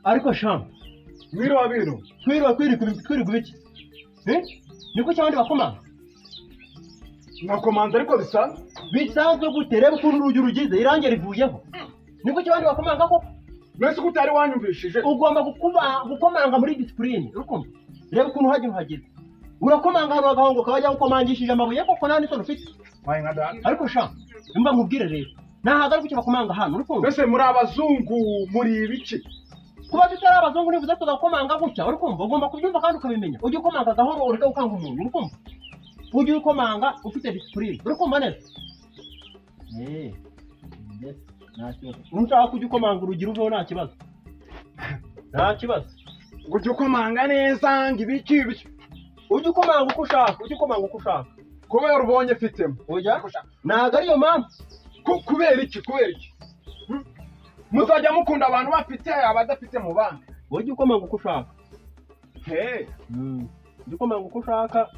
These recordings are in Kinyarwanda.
Ariko shamba mwiriwe biro twiriwe kwirigwa iki? Niko cyabandi bakomanga nakomanza ariko bisanzwe gute? Reba ukuntu urugi rugize irange rivuyeho. Niko cyabandi bakomanga koko? Mbese ko utari wanyumvishije? Ugomba gukomanga muri discipline, urukumva? Reba ukuntu hajya uhageze. Urakomanga hano agahongo kajya gukomangishije amabuye koko nta n'isoni ufite. Ariko sha nimba nkubwire rero ntahaga ariko bakomanga hano, urukumva? Mbese muri abazungu muri ibiki? Kuba tutari abazungu ntibivuze tugakomanga gutya, urukumva? Ugomba kubyumva kandi ukabimenya. Ujye ukomanga gahoro ureke gukanga umuntu, urukumva? Ujye ukomanga ufite discipline, urukumva neza? Nta kibazo. Nushaka kujya ukomanga urugi ruveho nta kibazo. Nta kibazo. Ujye ukomanga neza ngo ibiki ibiki. Ujye ukomanga uko ushaka, ujye ukomanga uko ushaka. Kubera ubonye mfitemo. Oya, ntabwo ariyo mpamvu. Kubera iki? Kubera iki? Muzajya mukunda abantu bafite abadafite mu banki. Ujye ukomanga uko ushaka. Ujye ukomanga uko ushaka,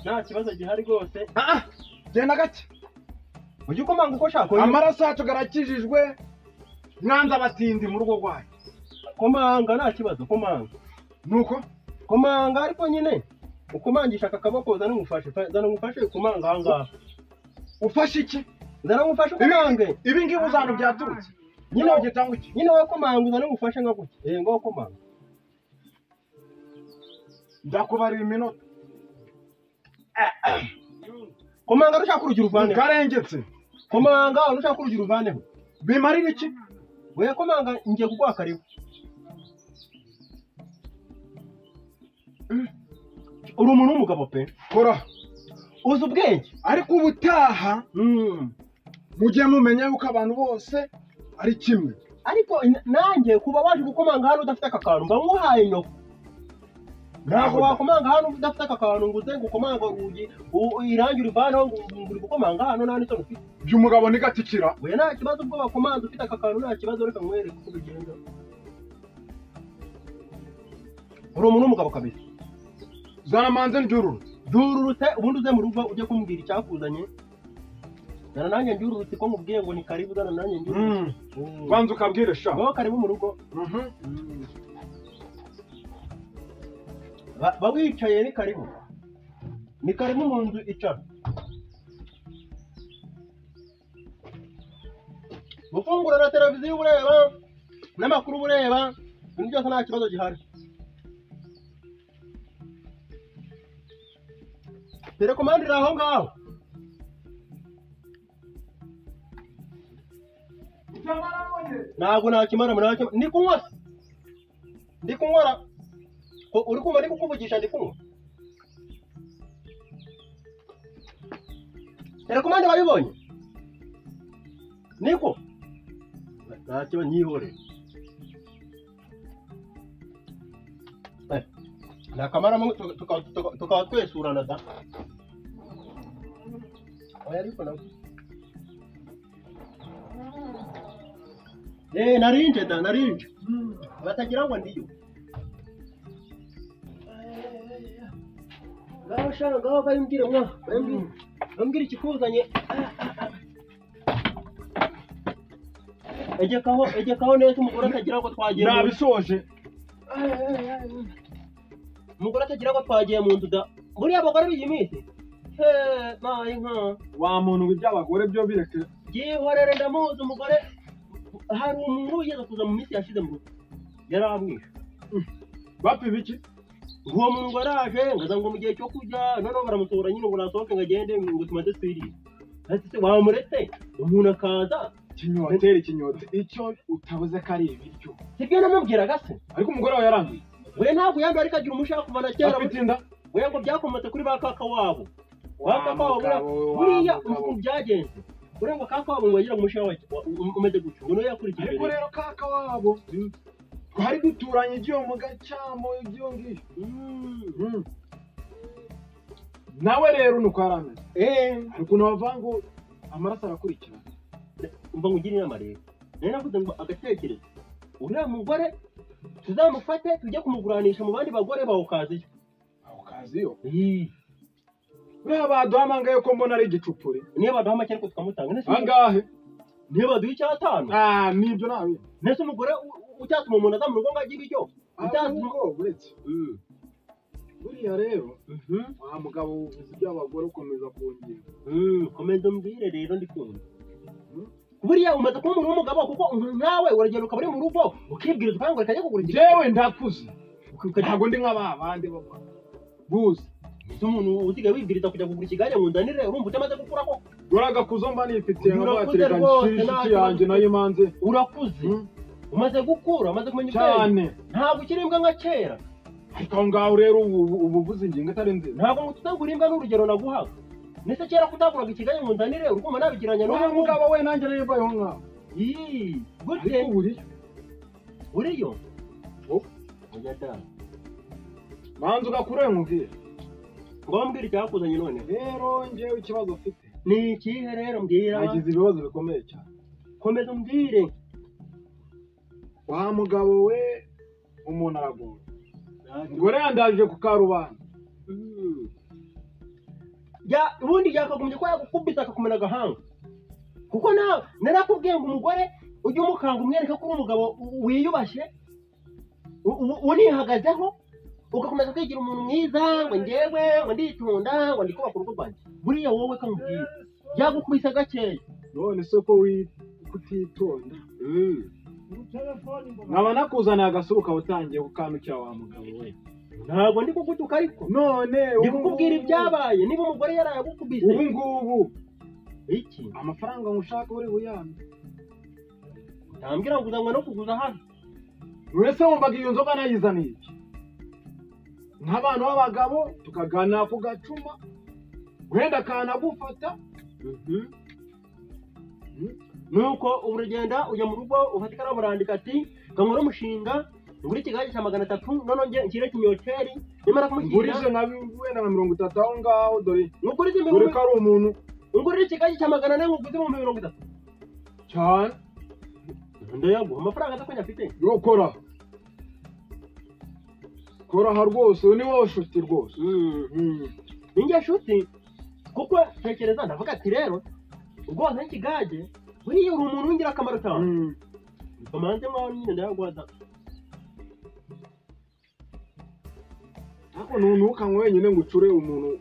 nta kibazo gihari rwose. Genda gake. Ujye ukomanga uko ushaka. Amaraso yacu garakijijwe, mwanza abatindi mu rugo rwayo. Komanga nta kibazo, komanga. Nuko komanga ariko nyine ukomangisha aka kaboko zana ngufashe, zana ngufashe ukomanga aha ngaha. Ufashe iki? Zana ngufashe ukomange. Ibi ngibi uzantu byaturutse. Nyine ugitanga iki? Nyine wowe komanga uzana ngufashe nka gutya. Ngo komanga. Ndakubarira iminota. Komanga rushaka urugi ruvaneho. Karengetse. Komanga rushaka urugi ruvaneho. Bimarira iki? Oya komanga ngiye kuguha karibu. Uri umuntu w'umugabo pe. Kora. Uzi ubwenge. Ariko ubutaha mujye mumenya yuko abantu bose ari kimwe. Ariko nanjye kuba waje gukomanga hano udafite aka kantu mba nkuhaye nyoko. Ntabwo wakomanga hano udafite aka kantu ngo uze gukomanga urugi irangi urivanaho ngo uri gukomanga hano nta n'isoni ufite. Uyu mugabo ni gatikira. Oya nta kibazo ubwo bakomanza ufite aka kantu nta kibazo, reka nkwereke uko bigenda. Uri umuntu w'umugabo kabisa. Zana manze ndyururutse. Ndyururutse ubundi uze mu rugo ujye kumbwira icyakuzanye. Zana nanjye ndyururutse ko nkubwiye ngo ni karibu, zana nanjye ndyururutse. Banza ukabwire sha. Ngo karibu mu rugo. Ba wicaye ni karibu. Ni karibu mu nzu icara. Gufungura na televiziyo ureba n'amakuru ureba, ibintu byose nta kibazo gihari. Telekomande iri aho ngaho. Ntabwo nakimara, ndi kunywa se? Ndi kunywa. Uri kumva ndi kukuvugisha ndi kunywa. Telekomande wayibonye? Niko? Nta kibazo nyihore. Nakamara tukaba twesurana da. Oya ariko nawe. Narinje da, narinje. Batagira ngo ndiyo. Ngaho shaka ngaho bayimbwire mwa, bayimbwire. Bambwire ikikuzanye. Egekaho neza umugore atagira ngo twagiye. Nabisoje. Umugore atagira ngo twagiye mu nzu da. Buriya abagore b'iyi minsi. Mayi nka. Wa muntu w'iby'abagore byo bireke. Yihorere ndamuzi umugore. Hari umuntu wigeze kuza mu minsi yashize mu rugo. Yaramwishe. Bapfa ibiki? Uwo muntu ngo araje ngaza ngo mu gihe cyo kurya noneho baramusohora nyine ngo nasohoke ngo agende ngo tumaze twirire. Ati wamuretse umuntu akaza kinyotera ikinyote icyo utabuze ko ari ibiryo. Sibyo namubwiraga se? Ariko umugore wawe yaranduye. We ntabwo yanduye ariko agira umushaka kuva na kera. Afite inda. We ngo byakomotse kuri ba kaka wabo. Ba kaka wabo buriya uko byagenze. Buriya ngo kaka wabo ngo yagira umushaha umeze gutyo. Ngo niwe yakurikije. Ariko rero kaka wabo twari duturanye igiyo mu gacyamo igiyo ngiyo. Nawe rero nuko yarameze. Hari ukuntu bavuga ngo amaraso arakurikirana. Umva ngo ugire inama rero. Nari navuze ngo agatekerezo. Uriya mugore tuzamufate tujye kumuguranisha mu bandi bagore ba okaziyo. Okaziyo? Uriya baduha amangahe ko mbona ari igicupuri? Niyo baduha make ariko tukamutanga. Angahe? Niyo baduha icyatanu. Nibyo nabi. Nese umugore ucyatuma umuntu aza mu rugo ngo ajye ibiryo. Ahubwo uretse buriya rero wa mugabo uvuze iby'abagore ukomeza kongera. Komeza umbwire rero ndi kumva. Buriya umaze kuba umuntu w'umugabo kuko nkawe uragenda ukaba uri mu rugo ukibwiriza ukanga reka njye kugura igikoma. Jewe ndakuze ntabwo ndi nka ba bandi baba buze. Ese umuntu usigaye wibwiriza kujya kugura ikigare ngo ndanire urumva utamaze gukura koko? Uragakuzo mba nifitiye nkabatereka inshuti yanjye nayo imanze. Urakuze umaze gukura umaze kumenya ubwenge ntabwo ukiri imbwa nka kera. Ariko aho ngaho rero ubu uvuze ingingo itari nziza. Ntabwo ngo tutagura imbwa n'urugero naguhaga. Nese kera kutaguraga ikigare ngo ndanire urumva nabigiranya n'uwo mugabo we nanjye rero mbayeho nkawe. Gute? Ariko uriyo. Uriyo? Oya da. Manza ugakure nkubwire. Ngo mbwira icyakuzanye none. Rero njyewe ikibazo ufite. Ni ikihe rero mbwira? Nagize ibibazo bikomeye cyane. Komeza umbwire. Wa mugabo we umuntu aragora. Umugore yandaje ku karubanda. Ya ubundi yakagombye ko yagukubita akakumena agahanga. Kuko nawe narakubwiye ngo umugore ujye umukanga umwereka ko uri umugabo wiyubashye unihagazeho ugakomeza kwigira umuntu mwiza ngo njyewe ngo nditunda ngo ndikubaka urugo rwanjye. Buriya wowe kamubwira yagukubise gakeya. None se ko kutitonda nkaba nakuzaniye agasura ukaba utangiye kukanukira wa mugabo we. Ntabwo ndi kugutuka ariko none ndi kukubwira ibyabaye. Niba umugore yarayagukubise ubu ngubu iki amafaranga ngushaka uri buyambe utambwira ngo uzanywa no kuguza hano. Uretse wumvaga iyo nzoga nayizaniye iki? Nk'abantu b'abagabo tukaganira ku gacuma wenda akanagufata. Nuko urugenda ujya mu rugo ufata ikaramu urandika ati kankora umushinga ngura ikigage cya 300 none nge nshyire kinyoteri nimara kumushyira ngurize nka wenda nka 30 aho ngaho dore ngurize dore ko ari umuntu ngurira ikigage cya 400 nguguze mu 30 cyane ndayaguha amafaranga atakwenya afite. Yo kora kora ha rwose ni wowe shuti rwose. Ninjye shuti kuko tekereza ndavuga ati rero ubwo wazanye ikigage buriya uri umuntu w'ingirakamaro cyane. Kamanze mwaho nyine ndayaguha. Ariko ntukanywe wenyine ngo ucure umuntu.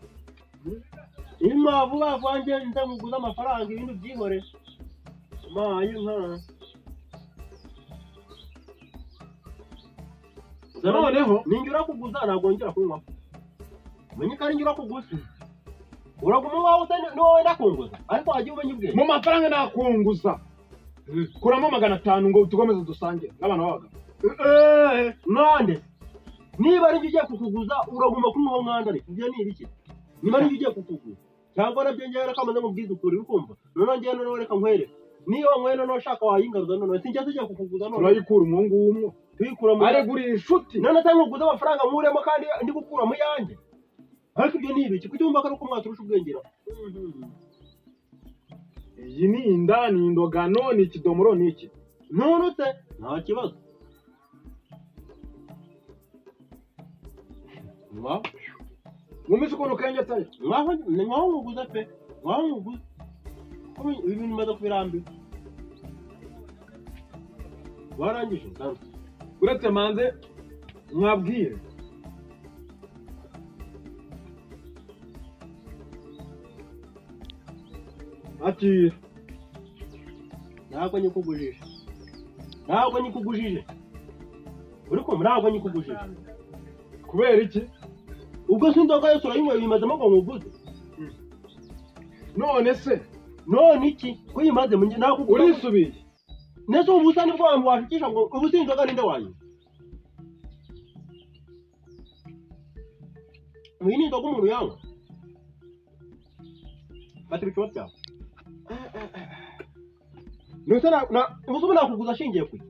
Inka vuba vuba njye nzamuguza amafaranga ibindi byihore. Mayi nka. Noneho ninjye kuguza ntabwo ngera kunywa. Menye ko ari njye urakuguza. Uraguma wawe usa niwowe wenda kunguza ariko wagiye umenya ubwenge. Mu mafaranga nakunguza. Kuramo 500 ngo tukomeze dusangire n'abantu b'abagabo. Nande niba ari njye ugiye kukuguza uraguma kunywa mwanda ariko ibyo ni ibiki? Niba ari njye ugiye kukuguza cyangwa nabyo njyewe reka maze mubwize ukuri ukumva. Noneho njyewe noneho reka nkwereke. Niyo wanyweye noneho ushaka wayingaruza noneho sinjye tugiye kukuguza noneho. Turayikura umwo ngumwo. Tuyikura mu aregura inshuti. None se nkuguza amafaranga nkuremo kandi ndi gukura mu yanjye. Ariko ibyo ni ibiki? Kuki wumva ko ari uko mwaturusha ubwenge? Iyi ni inda, ni indogano, ni ikidomoro, ni iki? None se nta kibazo. Mwumvise ukuntu kenge atari? Nkaho nkuguza pe, nkaho nkuguza. Ibi bintu bimaze kubirambira. Warangije ndanze. Uretse manze mwabwire. Ati ntabwo nyikugujije. Ntabwo nyikugujije. Uri kumva ntabwo nyikugujije. Kubera iki? Ubwo se inzoga yose urayinyweye uyimazemo ngo nkuguze? None se none iki? Ko uyimaze ntabwo urisubiye. Nese ubu usa nibwo washukisha ngo ubu si inzoga ninde wayinywa? Iyi ni inzoga umuntu yanywa. Fata ibicuba byawe. Nese ubu nakuguza ashingiye kuki?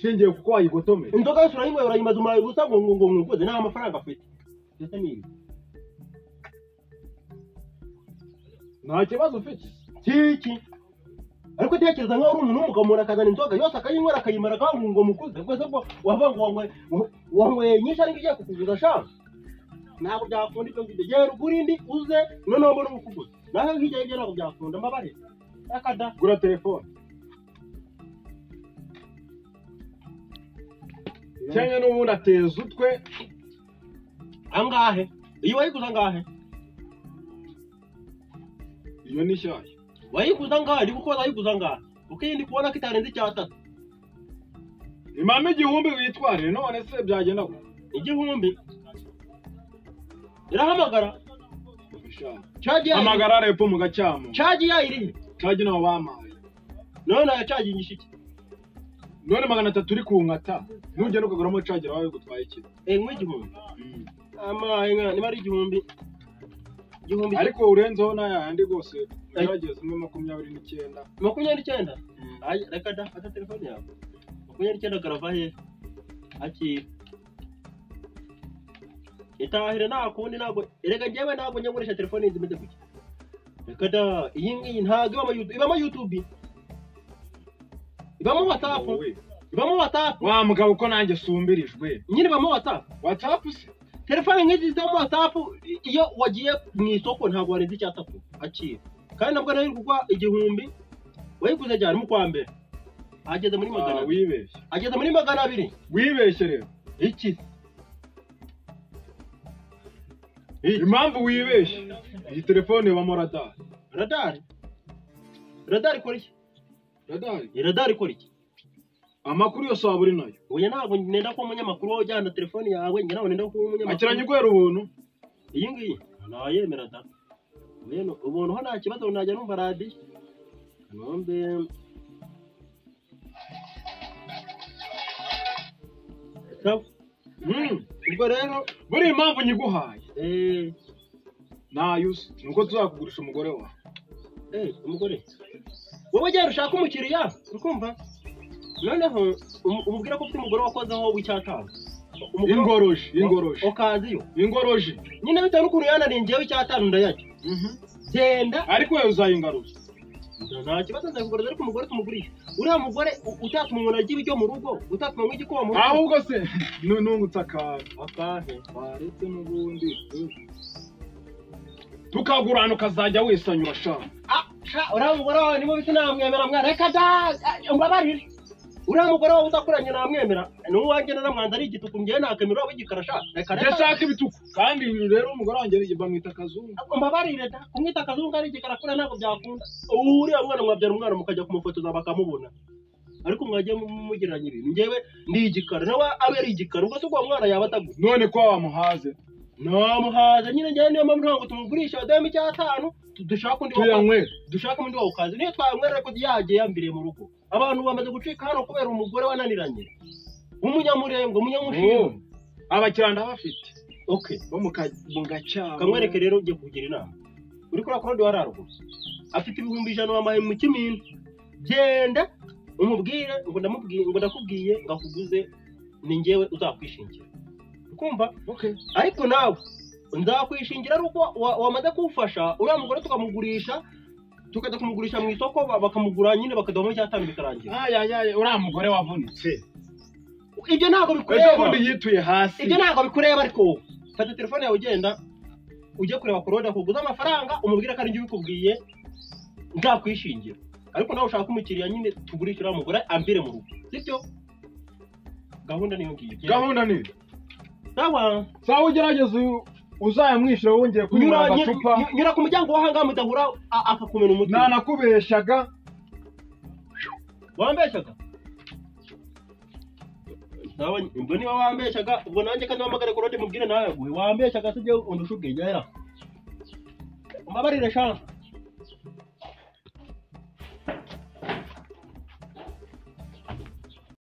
Shingiye kuko wayigotomeye. Inzoga yose urayinyweye urayimaze umaye ubusa ngo ngo nkuguze nta mafaranga afite. Ndetse ni ibi. Nta kibazo ufite. Kiki. Ariko tekereza nkaho uri umuntu w'umugabo umuntu akazana inzoga yose akayinywera akayimara akavuga ngo mukuze. Ubwo se bwo wavuga ngo wanyweye nyinshi ariko igiye kukuguza sha. Ntabwo byakunda ibyo ngibyo. Gera ugure indi uze noneho mbone umukuguza. Naho hirya y'ibyo ntabwo byakunda mbabare. Akada. Gura telefone. Kenya n'ubundi ateza utwe. Angahe? Iyo wayiguze angahe? Iyo ni shyashya. Wayiguze angahe? Ndi kuko wayiguze angahe? Uko iyi ndi kubona ko itarenze icyatatu. Impamvu 1000 witwarire none se byagenda gute? 1000 irahamagara. Chaji hamagara repo mu gacyamo. Chaji ya iri. Chaji nawo bamaye. None ya chaji nyishiki. None 300 uri kunkata. Nugenda ukaguramo chaji wawe gutwaye iki? Nk'igihumbi. Ama inga ni bari 1000. 1000 ariko urenzeho naya yandi gose. Gerageza umwe 29. 29? Ay reka da fata telefone yawe. 29 karava he? Aki. Itahire nta kundi ntabwo erega njyewe ntabwo njya nkoresha telefone yindi imeze gutya. Reka da iyi ngiyi ntabwo ibamo YouTube. Ibamo WhatsApp. Ibamo WhatsApp. Wa mugabo ko nanjye sumbirijwe. Nyine ibamo WhatsApp. WhatsApp se? Telefone nk'izi zibamo WhatsApp iyo wagiye mu isoko ntabwo warenza icyatatu akira. Kandi nabwo nayo kugwa 1000 wayiguze cyane mu kwa mbere. Ageze muri 200. Wibeshye. Ageze muri 200. Wibeshye rero. Iki? Impamvu wibeshye iyi telefone ibamo radar. Radar? Radar ikora iki? Radar? Radar ikora iki? Amakuru yose waba uri nayo. Oya ntabwo nenda ko umunyamakuru wowe ujyana telefone yawe, njye ntabwo nenda ko umunyamakuru. Akiranye guhera ubuntu. Iyi ngiyi nayemera da. Ubuntu ubuntu ho nta kibazo najya numva radiyo. Kanombe. Ubwo rero buri impamvu nyiguhaye. Nayusi nuko tuzakugurisha umugore wawe. Umugore. Wowe gera ushaka umukiriya, ukumva? Noneho umubwira ko ufite umugore wakozeho w'icyatanu. Ingoroji, ingoroji. Okaziyo. Ingoroji. Nyine bitewe n'ukuntu yananiye njyewe icyatanu ndayajya. Genda. Ariko wewe uzayingaruza. Nta kibazo nzakuguriza ariko umugore tumugurisha. Uriya mugore utatuma umuntu arya ibiryo mu rugo, utatuma anywa igikoma mu rugo. Ahubwo se nungutse akantu. Akahe? Waretse n'ubundi. Tukagurana ukazajya wisanyura sha. Sha uriya mugore wawe nibo bise namwemera mwana. Reka da mbabarire. Uriya mugore wawe uzakuranye namwemera. N'uwanjye naramwanze ari igituku njyewe nakemera waba igikara sha. Reka reka. Ndashaka ibituku. Kandi rero umugore wanjye bamwita Kazungu. Mbabarire da. Kumwita Kazungu ari igikara kure ntabwo byakunda. Uriya mwana mwabyara umwana mukajya kumufotoza bakamubona. Ariko mwagiye mugereranya ibintu. Njyewe ndi igikara nawe abe ari igikara. Ubwo se ubwo mwana yaba ataguze. None ko wamuhaze? Namuhaze nyine njyewe niyo mpamvu ntabwo tumugurisha baduhemo icyatanu dushaka undi tuyanywera. Dushaka undi wawukaze. Niyo twanywera ariko yagiye yambiriye mu rugo. Abantu bamaze gucika hano kubera umugore wananiranye. Umunyamurengo, umunyamushinga. Abakiranda bafite. Okay. Bo mu gacyamo. Kamwereke rero ugiye kugira inama. Uri kuri Claude wararuguru. Afite 100,000 wamaye mu kimina. Genda umubwire ngo ndamubwiye ngo ndakubwiye ngakuguze ni njyewe uzakwishingira. Ukumva? Okay. Ariko nawe nzakwishingira ari uko wamaze kuwufasha uriya mugore tukamugurisha tukajya kumugurisha mu isoko bakamugura nyine bakaduhamo icyatanu bikarangira. Uriya mugore wavunitse. Ibyo ntabwo bikureba. Ejo bundi yituye hasi. Ibyo ntabwo bikureba ariko fata telefone yawe ugenda ujye kureba Claude akuguza amafaranga umubwire ko ari njye ubikubwiye nzakwishingira. Ariko nawe ushaka umukiriya nyine tugurishe uriya mugore ambire mu rugo. Sibyo? Gahunda niyo ngiyo. Gahunda ni sawa. Sawa ugerageze uzayamwishyura wongeye kunyura agacupa. Nyura ku muryango w'ahangaha mudahura akakumena umutwe. Nanakubeshyaga. Wambeshyaga? Sawa, ubwo niba wambeshyaga ubwo nanjye kandi wamagare Claude mubwire nawe yaguhe. Wambeshyaga sibyo undusha ubwenge hera. Umbabarire sha.